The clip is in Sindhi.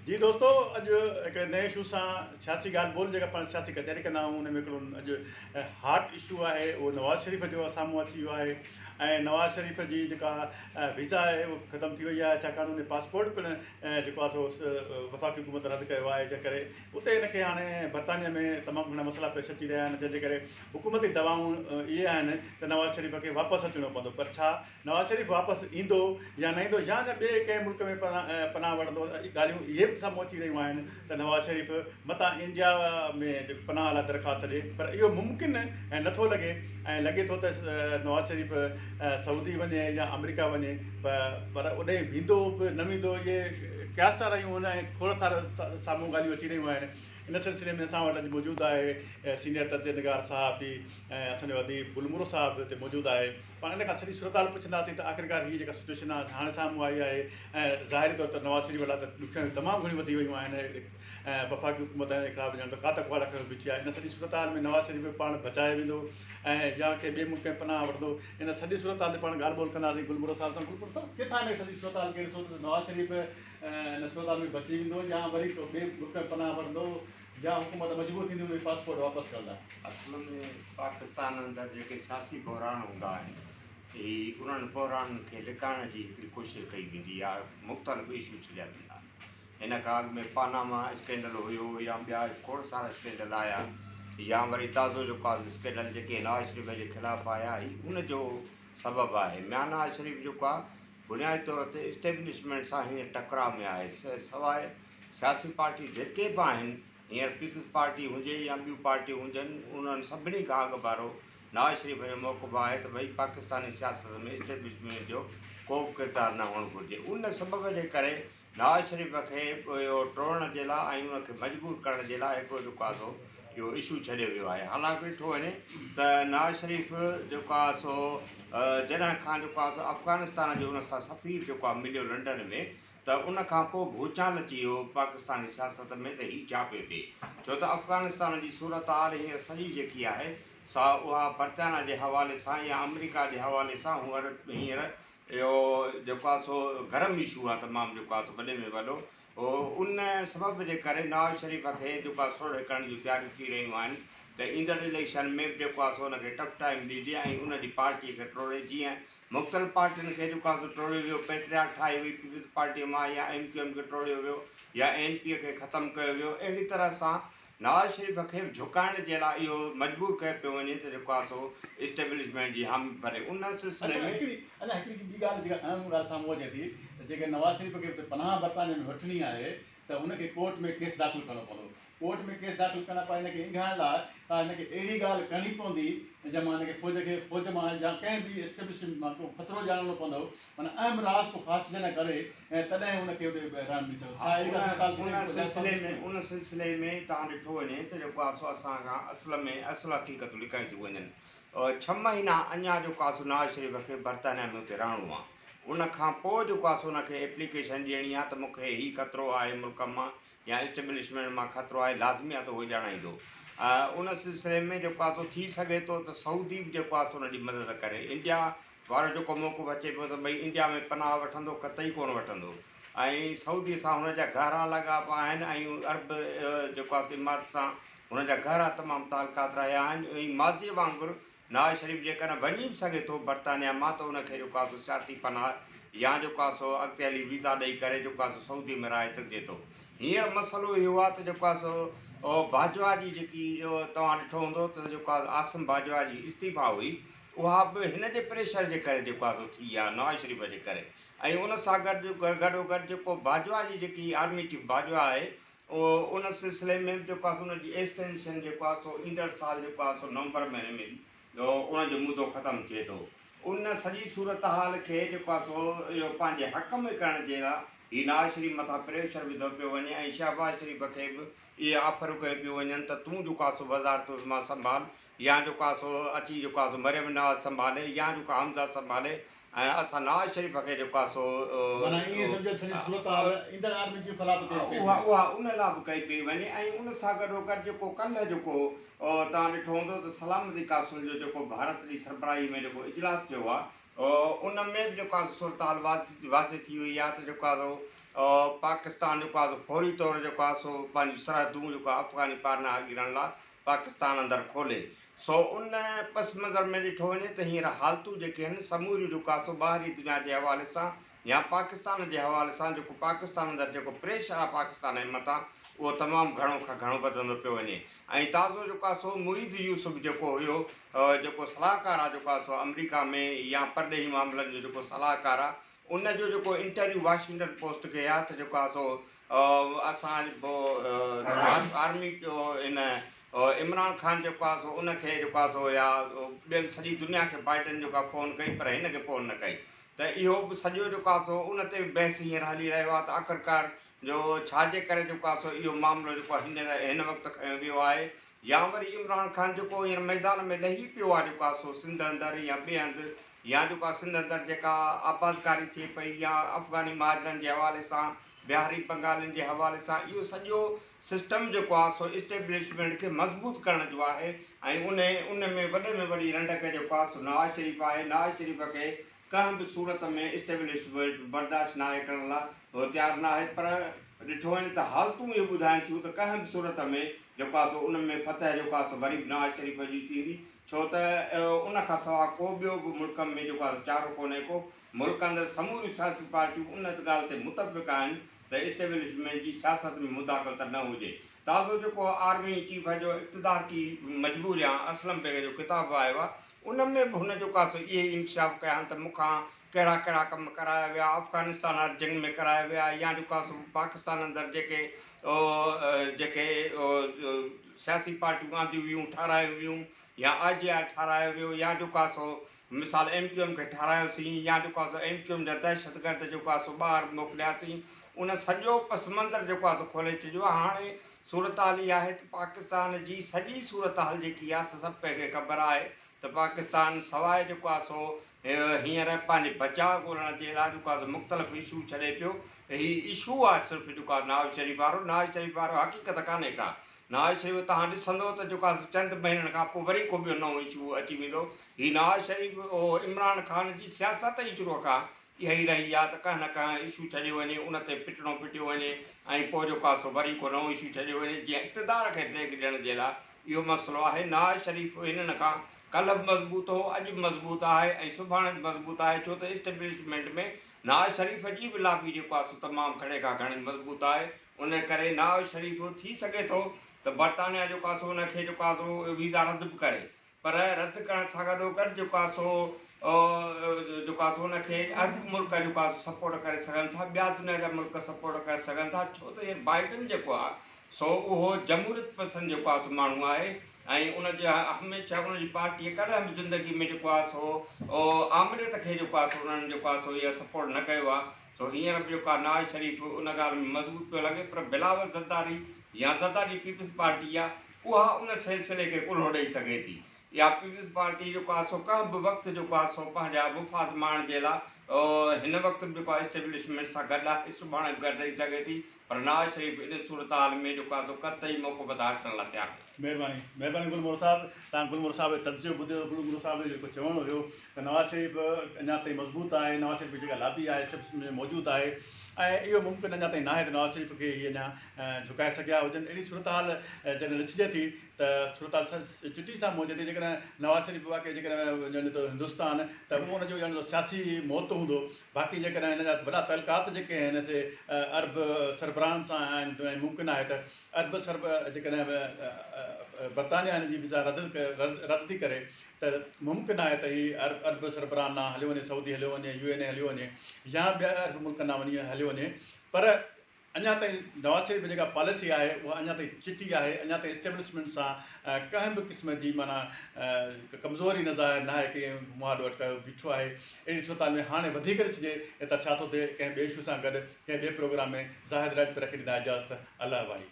جي دوستو اڄ هڪڙي نئين اشو سان سياسي ڳالهه ٻولهه جيڪا پاڻ سياسي ڪچهري ڪندا آهيون ان ۾ هڪڙو اڄ هاٽ اشو آهي اهو نواز شريف جو سامهون اچي ويو آهي ۽ نواز شريف جي جيڪا ويزا آهي اهو ختم ٿي وئي آهي ڇاڪاڻ ان پاسپورٽ پڻ جيڪو آهي سو وفاقي حڪومت رد ڪيو آهي جنهن ڪري اتي هن کي هاڻي برطانيا ۾ تمام گهڻا مسئلا پيش اچي رهيا آهن جنهن جي ڪري حڪومتي دعوائون اهي آهن ته نواز شريف کي واپس اچڻو پوندو پر ڇا نواز شريف واپس ايندو يا نه ايندو يا اڃا ٻئي ڪنهن ملڪ ۾ پناهه وٺندو ڳالهيون اهي به سامهون اچي رهيون آهن ته نواز شريف متان انڊيا ۾ پناهه لاء درخواست ڏي پر اهو ممڪن نٿو لڳي ۽ لڳي ٿو ته نواز شريف سعودي وڃي يا آمريڪا وڃي پر اوڏي ويندو به نه ويندو اهي قياس آرائيون آهن ۽ کوڙ سارا سامهون ڳالهيون اچي رهيون آهن ان سلسلي ۾ اسان وٽ اڄ موجود آهي سينيئر تجزيه نگار صحافي ۽ اسان جو اديب گل مورو صاحب هتي موجود آهي پاڻ ان کان سڄي صورتحال پڇنداسين ته آخرڪار هيء جيڪا سچوئيشن آهي هاڻي سامهون آئي آهي ۽ ظاهري طور تي نواز شريف لاء ته ڏکيائيون تمام گهڻيون وڌي ويون آهن ۽ وفاقي حڪومت هن جي خلاف ڄڻ ته ڪات ڪهاڙا کنيو بيٺي آهي ان سڄي صورتحال ۾ نواز شريف به پاڻ بچائي ويندو ۽ يا ڪنهن ٻئي ملڪ ۾ پناهه وٺندو ان سڄي صورتحال تي پاڻ ڳالهه ٻولهه ڪنداسين گل مورو صاحب سان گل مورو صاحب ڪٿان هن سڄي صورتحال کي ڏسو ته نواز شريف ان صورتحال ۾ بچي ويندو يا وري ڪو ٻئي ملڪ ۾ پناهه وٺندو يا حڪومت مجبور ٿيندي ان جي پاسپورٽ واپس ڪرڻ لاء. اصل ۾ پاڪستان اندر جيڪي سياسي بحران هوندا آهن هي انهن بحرانن کي لڪائڻ جي هڪڙي ڪوشش ڪئي ويندي آهي مختلف اشو ڇڙيا ويندا آهن هن کان اڳ ۾ پاناما اسڪينڊل هيو يا ٻيا کوڙ سارا اسڪينڊل آيا يا وري تازو جيڪو آهي اسڪينڊل جيڪي نواز شريف جي خلاف آيا هي ان جو سبب آهي ميان نواز شريف جيڪو آهي بنيادي طور تي اسٽيبلشمينٽ سان هينئر ٽڪراء ۾ آهي سواء سياسي پارٽيون جيڪي به آهن، هينئر پيپلز پارٽي هجي يا ٻيون پارٽيون هجن، انهن سڀني کان اڳڀرو نواز شريف جو موقف آهي ته ڀئي پاڪستاني سياست ۾ اسٽيبلشمينٽ جو ڪو به ڪردار نه هئڻ گهرجي. ان سبب جي ڪري نواز شريف کي اهو ٽوڙڻ جي لاء ۽ ان کي مجبور ڪرڻ جي لاء هڪڙو جيڪو آهي سو اهو اشو ڇڏيو ويو آهي. حالانڪ ڏٺو وڃي ته نواز شريف جيڪو آهي سو جڏهن کان جيڪو آهي سو افغانستان جو ان سان سفير جيڪو آهي مليو لنڊن ۾ ته ان کان پوء ڀوچال اچي ويو پاڪستاني سياست ۾ ته هي ڇا پيو ٿئي؟ ڇو ته افغانستان جي صورتحال هينئر سڄي جيڪي آهي سا اها برطانيا جي حوالي سان يا آمريڪا جي حوالي سان هونئر هينئر اهو جيڪو آهي سو گرم اشو آهي تمام جيڪو آهي سو وڏي ۾ وڏو ان سبب جي ڪري نواز شريف کي جيڪو آهي سوڙهي ڪرڻ جون تياريون ٿي رهيون آهن ته ايندڙ اليڪشن ۾ به جيڪو آهي سو ان کي ٽف ٽائيم ڏجي ۽ ان جي پارٽي کي ٽوڙي جيئن مختلف پارٽين کي جيڪو آهي سو ٽوڙيو ويو، پيٽرياٽ ٺاهي وئي پيپلز پارٽيء مان يا ايم ڪيو ايم کي ٽوڙيو ويو يا اين پي کي ختم ڪيو ويو، اهڙي طرح سان نواز شريف کي به جهڪائڻ جي لاء اهو مجبور ڪيو پيو وڃي ته جيڪو آهي سو اسٽيبلشمينٽ جي حامي ڀري ان سلسلي اڇا ۾. هڪڙي اڃا هڪڙي ٻي ڳالهه جيڪا اهم ڳالهه سامهون اچي ٿي ته جيڪڏهن نواز شريف کي پناهه برطانيا ۾ وٺڻي آهي ته هن کي ڪورٽ ۾ ڪيس داخل ڪرڻو پوندو ڪورٽ ۾ ڪيس داخل ڪرڻ پوء هن کي اينگهائڻ لاء ڪا هن کي اهڙي ڳالهه ڪرڻي پوندي جنهن مان هن کي فوج کي فوج مان يا ڪنهن به اسٽيبلشمينٽ مان ڪو خطرو ڄاڻڻو پوندو معنيٰ اهم راز ڪو فاش جڏهن ڪري ۽ تڏهن هن کي اتي رحم ملي سگهندو ڇا اهڙي ڪا صورتحال ٿي ان سگهي ٿي سلسلي ۾ ان سلسلي ۾ توهان ڏٺو وڃي ته جيڪو آهي سو اسان کان اصل ۾ اصل حقيقتون لڪائي ٿيون وڃن ڇهه مهينا اڃا جيڪو آهي سو نواز شريف کي برطانيا ۾ اتي رهڻو آهي ان کان پوء جيڪو آهي سو ان کي ايپليڪيشن ڏيڻي آهي ته مون کي هي خطرو آهي ملڪ مان يا اسٽيبلشمينٽ مان خطرو آهي لازمي آهي ته اهو ڄاڻائيندو. ان سلسلي ۾ جيڪو آهي سو ٿي سگهي ٿو ته سعودي به جيڪو آهي سو ان جي مدد ڪري. انڊيا وارو جيڪو موقف اچي پيو ته ڀئي انڊيا ۾ پناهه وٺندو قطعي ڪونه وٺندو ۽ سعودي سان هن جا گهرا لاڳاپا آهن ۽ عرب جيڪو آهي سو امارت سان هن جا گهرا تمام تعلقات رهيا آهن ۽ ماضي وانگر نواز شريف جيڪڏهن وڃي به سگهي ٿو برطانيا مان ته ان کي جيڪو آهي سو سياسي پناهه يا جيڪو آهي سو اڳتي هلي ويزا ڏئي ڪري جيڪو آهي سو سعودي ۾ رهائي سگهجي ٿو. هينئر مسئلو اهو آهي ته جيڪو آهي سو باجوا جي جيڪي توهان ڏٺو هوندو ته جيڪو آهي عاصم باجوا جي استعيفا هئي اها به هن جي پريشر جي ڪري جيڪو آهي سو ٿي آهي نواز شريف جي ڪري ۽ ان سان گڏ گڏوگڏ جيڪو باجوا جي جيڪي آرمي چيف باجوا آهي ان سلسلي ۾ به جيڪو آهي سو ان جي ايڪسٽينشن جيڪو آهي سو ايندڙ سال جيڪو آهي سو نومبر مهيني ۾ ان جو مدو ختم ٿئي ٿو. ان سڄي صورتحال کي جيڪو آهي سو اهو پنهنجي حق ۾ ڪرڻ جي لاء هي نواز شريف مٿان پريشر وڌو پيو وڃي ۽ شهباز شريف کي به اهي آفرون ڪيون پيون وڃن ته تون جيڪو آهي سو وزارت عظميٰ سنڀال يا جيڪو آهي سو اچي جيڪو آهي سو مريم نواز سنڀالي يا جيڪو حمزه سنڀالي ۽ اسان نواز شريف کي جيڪو آهي سو معنيٰ ائين سمجهو ته سڄي صورتحال ايندڙ آرمي چيف لاء به ڪئي پئي اها وڃي. اها ان لاء به ڪئي پئي وڃي ۽ ان سان گڏوگڏ جيڪو ڪلهه جيڪو توهان ڏٺو هوندو ته سلامتي ڪائونسل جو جيڪو ڀارت جي سربراهي ۾ جيڪو اجلاس ٿيو آهي ان ۾ به جيڪو آهي صورتحال واضح ٿي وئي آهي ته جيڪو آهي سو پاڪستان جيڪو آهي سو فوري طور جيڪو آهي سو پنهنجون سرحدون جيڪو آهي افغاني پناهگيرن لاء پاڪستان اندر کولي. سو ان پس منظر ۾ ڏٺو وڃي ته هينئر حالتون جيڪي آهن سموريون جيڪو آهي سو ٻاهرين دنيا جي حوالي سان يا پاڪستان جي حوالي سان جيڪو پاڪستان اندر جيڪو پريشر آهي پاڪستان جي مٿان اهو تمام گهڻو کان گهڻو وڌندو پيو وڃي ۽ تازو جيڪو آهي سو معيد يوسف جيڪو هيو جيڪو صلاحڪار آهي جيڪو آهي سو آمريڪا ۾ يا پرڏيهي معاملن جو جيڪو صلاحڪار آهي ان جو جيڪو انٽرويو واشنگٽن پوسٽ کي آهي ته جيڪو آهي سو اسان آرمي جو ان عمران خان جيڪو آهي سو ان کي جيڪو آهي سو يا ٻين سڄي دنيا کي بائيڊن جيڪو آهي فون ڪئي پر هن کي فون نه ڪئي ته اهو به سڄو جيڪو آهي سو ان تي به بحث هينئر هلي رهيو آهي ته آخرڪار جو ڇا جي ڪري جيڪو آهي سو اهو معاملو جيڪو آهي هينئر هن وقت کنيو ويو آهي يا وري عمران خان جيڪو هينئر ميدان ۾ لهي پيو آهي جيڪو آهي سو سنڌ اندر يا ٻئي هنڌ يا جيڪو آهي سنڌ اندر جيڪا آبادڪاري ٿئي پئي يا افغاني مهاجرن جي حوالي سان بهاري بنگالين جي حوالي سان اهو سڄو سسٽم جيڪو آهي سو اسٽيبلشمينٽ کي مضبوط ڪرڻ جو آهي ۽ ان ان ۾ وڏي ۾ وڏي رنڊڪ جيڪو آهي سو نواز شريف آهي نواز شريف کي ڪنهن به صورت ۾ اسٽيبلشمينٽ برداشت ناهي ڪرڻ لاء تيار ناهي پر ڏٺو وڃي ته حالتون اهي ٻڌائين ٿيون ته ڪنهن به صورت ۾ جيڪو آهي سو ان ۾ فتح جيڪو آهي سو وري به نواز شريف جي ٿيندي ڇو ته ان کان سواء ڪو ٻيو به ملڪ ۾ جيڪو آهي سو چارو ڪونهي ڪو ملڪ اندر سموريون سياسي پارٽيون ان ڳالهه تي متفق آهن ته اسٽيبلشمينٽ جي سياست ۾ مداخلت نه هجي تازو جيڪو آرمي چيف جو اقتدار ڪي مجبوريان اسلم بيگ جو ڪتاب آيو آهي ان ۾ به هن جيڪو آهي سو اهي ئي انڪشاف ڪيا آهن ته مون کان ڪهڙا ڪهڙا ڪم ڪرايا ويا، افغانستان واري جنگ ۾ ڪرايا ويا يا جيڪو آهي سو پاڪستان اندر جيڪي جيڪي سياسي پارٽيون آنديون ويون، ٺهرايون ويون يا آء جي آء ٺهرايو ويو يا جيڪو آهي سو مثال ايم ڪيو ايم کي ٺهرايوسين يا جيڪو آهي سو ايم ڪيو ايم جا دهشتگرد جيڪو آهي سو ٻاهر موڪلياسين ان سڄو پس منظر جيڪو آهي سو کولي ڇڏيو آهي هاڻي صورتحال اها آهي ته پاڪستان جي سڄي صورتحال جيڪي آهي سا سڀ ڪنهن کي خبر آهي ته پاڪستان سواء جيڪو آهي سو هينئر پنهنجي بچاء ڳولڻ جي لاء جيڪو آهي سو مختلف اشو ڇڏي پيو. هي اشو آهي صرف جيڪو آهي نواز شريف وارو، نواز شريف وارو حقيقت ڪانهي ڪا. نواز شريف توهان ڏسندو ته جيڪو آهي سو چند مهينن کان پوء وري ڪو ٻيو نئون اشو اچي ويندو. هي نواز شريف عمران خان جي سياست ئي شروع کان اها ئي رهي آ ته ڪنهن نه ڪنهن اشو ڇڏيو وڃي، ان تي پٽڻو پٽيو وڃي ۽ پوء جيڪو آ سو وري ڪو نئون اشو ڇڏيو وڃي، جيئن اقتدار کي ڊيگهه ڏيڻ جي لاء اهو مسئلو آهي. نواز شريف هنن کان ڪلهه به مضبوط هو، اڄ به مضبوط آهي ۽ سڀاڻي به مضبوط آهي، ڇو ته اسٽيبلشمينٽ ۾ نواز شريف جي به لابي جيڪو آ سو تمام گهڻي کان گهڻي مضبوط آهي، ان ڪري نواز شريف ٿي سگهي ٿو ته برطانيا جيڪو آ سو ان کي جيڪو آ سو ويزا رد به ڪري، پر رد ڪرڻ سان گڏوگڏ جيڪو آهي سو جيڪو آهي سو ان کي عرب ملڪ جيڪو آهي سو سپورٽ ڪري سگهن ٿا ٻيا دنيا جا ملڪ سپورٽ ڪري سگهن ٿا ڇو ته هي بائيڊن جيڪو آهي سو اهو جمهوريت پسند جيڪو آهي سو ماڻهو آهي ۽ ان جي هميشه ان جي پارٽي ڪڏهن به زندگي ۾ جيڪو آهي سو آمريت کي جيڪو آهي سو انهن جيڪو آهي سو اها سپورٽ نه ڪيو آهي سو هينئر به جيڪو آهي نواز شريف ان ڳالهه ۾ مضبوط پيو لڳي پر بلاول زرداري يا زرداري پيپلز پارٽي آهي اها ان سلسلي کي ڪلهو ڏئي سگهي ٿي. اها پيپلز پارٽي جيڪو آهي سو ڪنهن به وقت جيڪو آهي سو پنهنجا مفاد ماڻڻ جي لاء هن وقت به جيڪو آهي اسٽيبلشمينٽ سان گڏ آهي سڀاڻي به گڏ رهي سگهي ٿي پر نواز شريف ان صورتحال ۾ جيڪو آهي سو قطعي موقف تان هٽڻ لاء تيار ناهي. مهرباني مهرباني گل مور صاحب توهان گل مور صاحب جو تجزيو ٻڌيو گل مور صاحب جو جيڪو چوڻ هيو ته نواز شريف اڃا تائين مضبوط آهي نواز شريف جي جيڪا لابي آهي اسٽيبلشمينٽ ۾ موجود آهي ۽ اهو ممڪن اڃا تائين ناهي ته نواز شريف کي هي اڃا جهڪائي سگهيا هجن اهڙي صورتحال جڏهن ڏسجي ٿي ته صورتحال چٽي سامهون اچي ٿي جيڪڏهن نواز شريف واقعي جيڪڏهن وڃي ٿو هندستان ته اهو ان جو ڄڻ ته سياسي موت هوندو باقي جيڪڏهن هن جا وڏا تعلقات جيڪي آهن سي عرب سربراهن سان آهن ۽ ممڪن آهي ته عرب سرب جيڪڏهن برطانيا هن جي ويزا رد رد ٿي ڪري ته ممڪن آهي ته هي عرب سربراهن ڏانهن هليو وڃي سعودي هليو وڃي يو اين اي هليو وڃي يا ٻين عرب ملڪن ڏانهن وڃي هليو وڃي پر اڃا تائين نواز شريف جي جيڪا پاليسي آهي اها اڃا تائين چٽي آهي، اڃا تائين اسٽيبلشمينٽ سان ڪنهن به قسم جي معنيٰ ڪمزوري نه ظاهر ناهي ڪئي ۽ مهاڏو اٽڪايو بيٺو آهي. اهڙي صورتحال ۾ هاڻي وڌيڪ ڏسجي ته ڇا ٿو ٿئي ڪنهن ٻئي اشو سان گڏ ڪنهن ٻئي پروگرام ۾ زاهد راڄپر کي ڏيندا اجازت الله واهي.